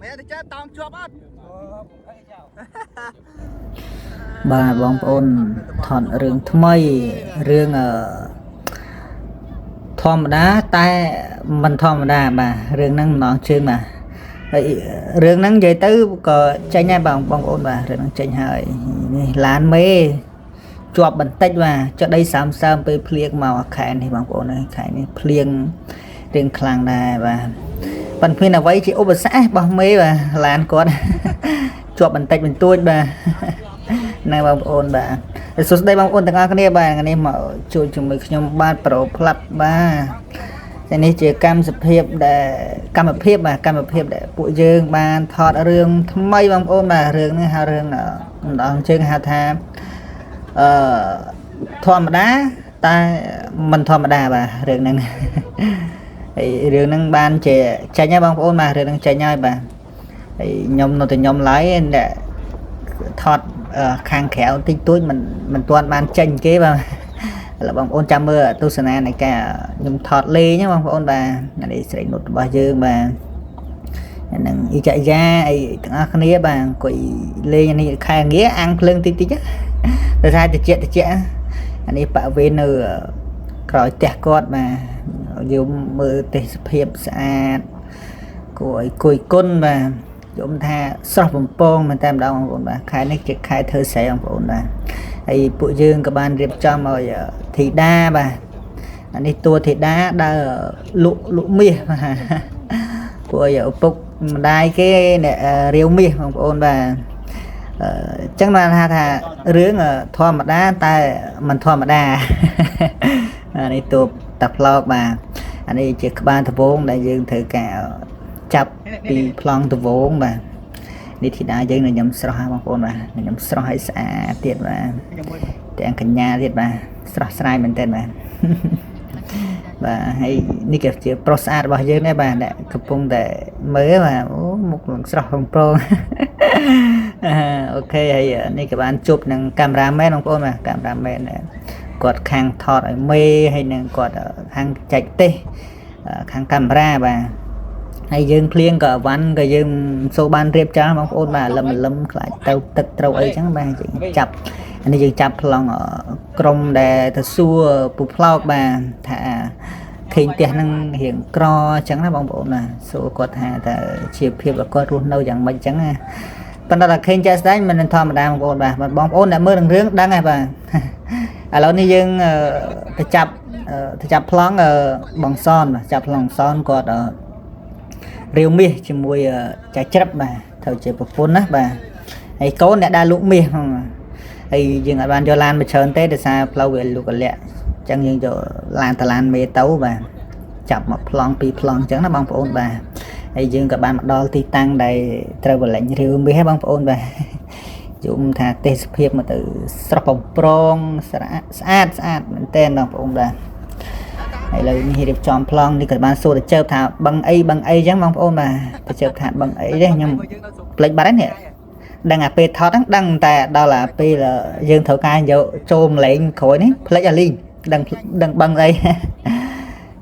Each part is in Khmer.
មែនទេចេះតោងជាប់អត់ បាទបងប្អូនថតរឿងថ្មីរឿងធម្មតាតែមិនធម្មតាបាទរឿងហ្នឹងម្ដងជើងបាទហើយរឿងហ្នឹងនិយាយទៅក៏ចេញដែរបងបងប្អូនបាទរឿងហ្នឹងចេញហើយនេះឡានមេជាប់បន្តិចបាទចុះដីសាមសើមពេលភ្លៀងមកខែនេះបងប្អូនអើយខែនេះភ្លៀងរៀងខ្លាំងដែរបាទប៉ុន្តែគ្មានអ្វីជាឧបសគ្គរបស់មេបាទឡានគាត់ ជាប់បន្តិចបន្តួចបាទ ណែបងប្អូនបាទហើយសួស្តីបងប្អូនទាំងអស់គ្នាបាទថ្ងៃនេះមកជួយជាមួយខ្ញុំបាទប្រូផ្លាត់បាទតែនេះជាកម្មសភាពដែលកម្មភាពបាទកម្មភាពដែលពួកយើងបានថតរឿងថ្មីបងប្អូនបាទរឿងនេះហៅរឿងម្ដងជើងហៅថាអឺធម្មតាតែមិនធម្មតាបាទរឿងហ្នឹង ហើយរឿងហ្នឹងបានជាចេញហើយបងប្អូនបាទរឿងហ្នឹងចេញហើយបាទហើយខ្ញុំនៅតែខ្ញុំឡើយអ្នក ថតខាងក្រៅតិចតួចមិនទាន់បានចេញគេបាទឥឡូវបងប្អូនចាំមើលទស្សនានៃការខ្ញុំថតលេងណាបងប្អូនបាទអានេះស្រីនុតរបស់យើងបាទអានឹងអ៊ីចយាអីទាំងអស់គ្នាបាទអង្គុយលេងអានេះខែងាអាំងភ្លើងតិចតិចណាដោយសារតិចតិចអានេះបាក់វេននៅក្រោយផ្ទះគាត់បាទយើងមើលទេសភាពស្អាតគួរឲ្យគយគុណបាទ យំថាស្រស់បំពងមែនតែម្ដងបងប្អូនបាទខែនេះជាខែធ្វើស្រែបងប្អូនបាទហើយពួកយើងក៏បានរៀបចំឲ្យធីតាបាទអានេះតួធីតាដើរលក់លក់មាសបាទពួកឲ្យឪពុកម្ដាយគេអ្នករាវមាសបងប្អូនបាទអញ្ចឹងបានថាថារឿងធម្មតាតែមិនធម្មតា អានេះតួតាផ្លោកបាទអានេះជាក្បាលដំបងដែលយើងត្រូវការចាប់ពីប្លង់ដំបងបាទនេះធីតាយើងនឹងញ៉ាំស្រស់ហើយបងប្អូនបាទញ៉ាំស្រស់ឲ្យស្អាតទៀតបាទទាំងកញ្ញាទៀតបាទស្រស់ស្រាយមែនទែនបាទ បាទហើយនេះក៏ជាប្រុសស្អាតរបស់យើងដែរបាទអ្នកកំពុងតែមើលបាទអូមុខនឹងស្រស់ផងប្រង អូខេហើយនេះក៏បានជួបនឹងកាមេរ៉ាមែនបងប្អូនបាទកាមេរ៉ាមែនគាត់ខាងថតឲ្យមេហើយនឹងគាត់ខាងចែកទេសខាងកាមេរ៉ាបាទហើយយើងភ្លៀងក៏អវ៉ាន់ក៏យើងមិនសូវបានរៀបចំបងប្អូនបាទលឹមលឹមខ្លាចទៅទឹកត្រូវអីចឹងបាទយើងចាប់អានេះយើងចាប់ប្លង់ក្រុមដែលទៅសួរពូផ្លោកបាទថាឃើញផ្ទះហ្នឹងរៀងក្រអញ្ចឹងណាបងប្អូនណាសួរគាត់ថាតើជាភាពរបស់គាត់រស់នៅយ៉ាងម៉េចអញ្ចឹងណាប៉ុន្តែដល់ឃើញជាក់ស្ដែងមិនធម្មតាបងប្អូនបាទបងប្អូនអ្នកមើលនឹងរឿងដឹងហើយបាទ ឥឡូវនេះយើងទៅចាប់ទៅចាប់ប្លង់បងសនបាទចាប់ប្លង់សនគាត់រាវមាសជាមួយចៅច្រឹបបាទត្រូវជាប្រពន្ធណាបាទហើយកូនអ្នកដើរលក់មាសហ្នឹងហើយយើងអាចបានយកឡានមកច្រើនទេដោយសារផ្លូវវាលុកលាក់អញ្ចឹងយើងយកឡានតឡានមេទៅបាទចាប់មកប្លង់ពីរប្លង់អញ្ចឹងណាបងប្អូនបាទហើយយើងក៏បានមកដល់ទីតាំងដែលត្រូវបលែងរាវមាសបងប្អូនបាទយំថាទេសភាពមកទៅស្រស់បំព្រងស្អាតស្អាតស្អាតមែនទែនបងប្អូនបាទហើយឥឡូវនេះរៀបចំប្លង់នេះក៏បានសួរទៅជើបថាបឹងអីបឹងអីអញ្ចឹងបងប្អូនបាទទៅជើបថាបឹងអីទេខ្ញុំភ្លេចបាត់ហើយនេះដឹងអាពេលថតហ្នឹងដឹងតែដល់អាពេលយើងត្រូវការយកចូលម្លែងក្រោយនេះភ្លេចអាលីងដឹងដឹងបឹងអី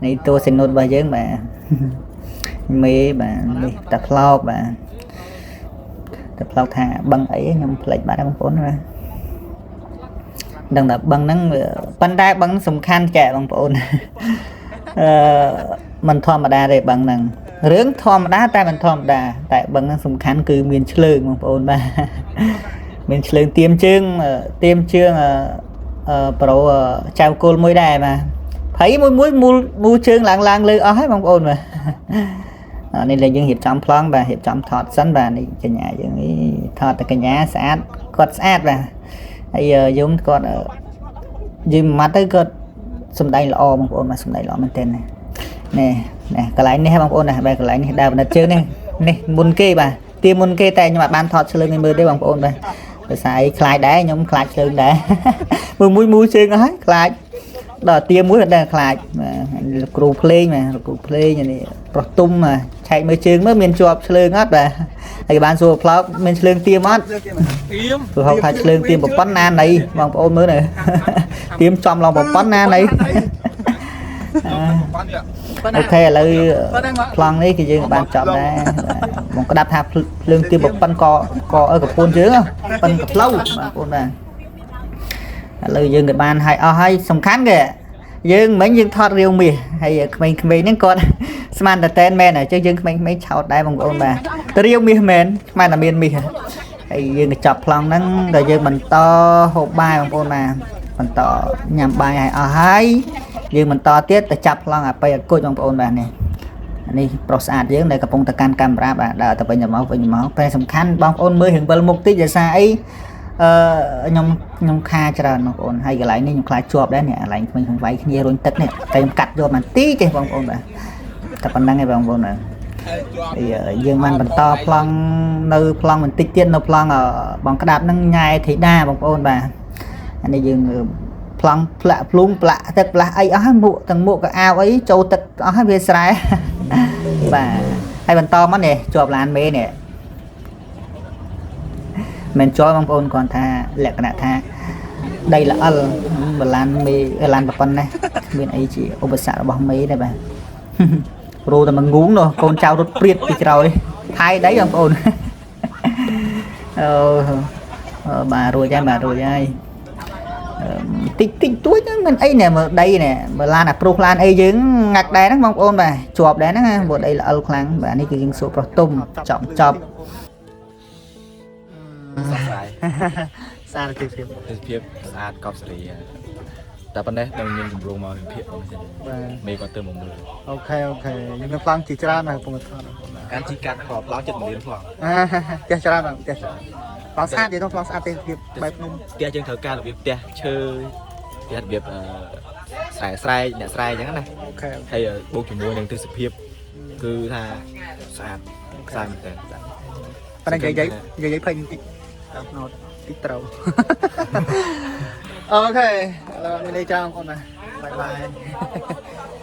នេះតួសិនុតរបស់យើងបាទមេបាទនេះតាផ្លោកបាទតែផ្លោកថាបឹងអីខ្ញុំភ្លេចបាត់ហើយបងប្អូនបាទដឹងតែបឹងហ្នឹងប៉ុន្តែបឹងសំខាន់ចែកបងប្អូនអឺមិនធម្មតាទេបឹងហ្នឹងរឿងធម្មតាតែមិនធម្មតាតែបឹងហ្នឹងសំខាន់គឺមានឆ្លើងបងប្អូនបាទមានឆ្លើងទៀមជើងទៀមជើងអឺប្រូចៅគោលមួយដែរបាទភ័យមួយមួយមូលមូលជើងឡើងឡើងលើអស់ហើយបងប្អូនបាទនេះលេងយើងរៀបចំប្លង់បាទរៀបចំថតសិនបាទនេះកញ្ញាយើងនេះថតតែកញ្ញាស្អាតគាត់ស្អាតបាទហើយយំគាត់យីម៉ាត់ទៅគាត់សំដែងល្អបងប្អូនបាទសំដែងល្អមែនទែននេះនេះកន្លែងនេះបងប្អូនណាបាទកន្លែងនេះដើរបណ្ឌិតជើងនេះនេះមុនគេបាទទៀមុនគេតែខ្ញុំអត់បានថតឆ្លើងឲ្យមើលទេបងប្អូនបាទដោយសារអីខ្លាចដែរខ្ញុំខ្លាចឆ្លើងដែរមួយមួយមូជើងអស់ហើយខ្លាចដល់ទៀមួយមិនដឹងខ្លាចបាទគ្រូភ្លេងបាទគ្រូភ្លេងនេះប្រុសទុំបាទឆែកមើលជើងមើលមានជាប់ឆ្លើងអត់បាទហើយគេបានសួរផ្លោកមានឆ្លើងទៀមអត់ ទៀម ព្រោះហៅថាឆ្លើងទៀមប្រប៉ុណ្ណាណីបងប្អូនមើលនេះទៀមចំឡងប្រប៉ុណ្ណាណី បាននេះ OK ឥឡូវប្លង់នេះគឺយើងបានចប់ដែរបាទបងក្តាប់ថាភ្លើងទីបប៉ិនកកអើកពួនយើងប៉ិនកផ្លូវបងប្អូនបាទឥឡូវយើងក៏បានឲ្យអស់ហើយសំខាន់គេយើងមិញយើងថតរាវមាសហើយក្មេងៗហ្នឹងគាត់ស្មានតែតែនមែនអញ្ចឹងយើងក្មេងៗឆោតដែរបងប្អូនបាទទៅរាវមាសមែនស្មានតែមានមាសហើយយើងក៏ចាប់ប្លង់ហ្នឹងដល់យើងបន្តហូបបាយបងប្អូនបាទបន្តញ៉ាំបាយឲ្យអស់ហើយយើងបន្តទៀតទៅចាប់ប្លង់អាប៉ៃអាគុជបងប្អូនបាទនេះនេះប្រុសស្អាតយើងដែលកំពុងតែកាន់កាមេរ៉ាបាទដើរទៅវិញទៅមកវិញមកតែសំខាន់បងប្អូនមើលរឿងវិលមុខតិចដោយសារអីអឺខ្ញុំខ្ញុំខាច្រើនបងប្អូនហើយកន្លែងនេះខ្ញុំខ្លាចជាប់ដែរនេះកន្លែងក្មេងខ្ញុំវាយគ្នារុញទឹកនេះតែខ្ញុំកាត់យកបន្តិចទេបងប្អូនបាទតែប៉ុណ្្នឹងឯងបងប្អូនបាទហើយយើងបានបន្តប្លង់នៅប្លង់បន្តិចទៀតនៅប្លង់បងក្តាប់ហ្នឹងញ៉ែធីតាបងប្អូនបាទអានេះយើងប្លង់ផ្លាក់ភ្លុងផ្លាក់ទឹកផ្លាស់អីអស់ហើយមួកទាំងមួកក៏អាវអីចូលទឹកអស់ហើយវាស្រែ បាទហើយបន្តមកនេះជាប់ឡានមេនេះមិនជាប់បងប្អូនគ្រាន់ថាលក្ខណៈថាដីល្អិលបឡានមេឡានប្រប៉ុណ្ណេះគ្មានអីជាឧបសគ្គរបស់មេទេបាទ រោតែមកងូងនោះកូនចៅរត់ព្រាតពីក្រោយថៃដីបងប្អូន អូបាទរួចហើយបាទរួចហើយតិចតិចទួចហ្នឹងមិនអីណែមើលដីណែមើលឡានអាប្រុសឡានអីយើងងាក់ដែរហ្នឹងបងប្អូនបាទជាប់ដែរហ្នឹងណាព្រោះដីល្អិលខ្លាំងបាទនេះគឺយើងសួរប្រុសទុំចប់ចប់ សស្រាយ សារភាពភាព ទេសភាពស្អាតកប់សេរីតែប៉ុណ្ណេះនឹងមានកម្រងមកវិភាគមកសិន បាទ មេគាត់ទៅមកមើល OK OK យើងមានប្លង់ជាច្រើនណាស់កំពុងតែថតបងប្អូនបាទ កាន់ជីកាត់ខប្លង់ចិត្ត1លានប្លង់ អាផ្ទះច្រើនបាទផ្ទះច្រើនប្លង់ស្អាតទេនោះប្លង់ស្អាតទេសភាពបែបភ្នំ ផ្ទះយើងត្រូវការរបៀបផ្ទះឈើផ្ទះរបៀបអឺស្រែស្រែអ្នកស្រែអញ្ចឹងណា OK ហើយបូកជាមួយនឹងទេសភាពគឺថាស្អាតស្អាតមែនតើ ប៉ុន្តែនិយាយនិយាយភ័យតិចតាមណូតតិចត្រូវ OK ឥឡូវមានអីច្រើនបងប្អូនណា bye bye.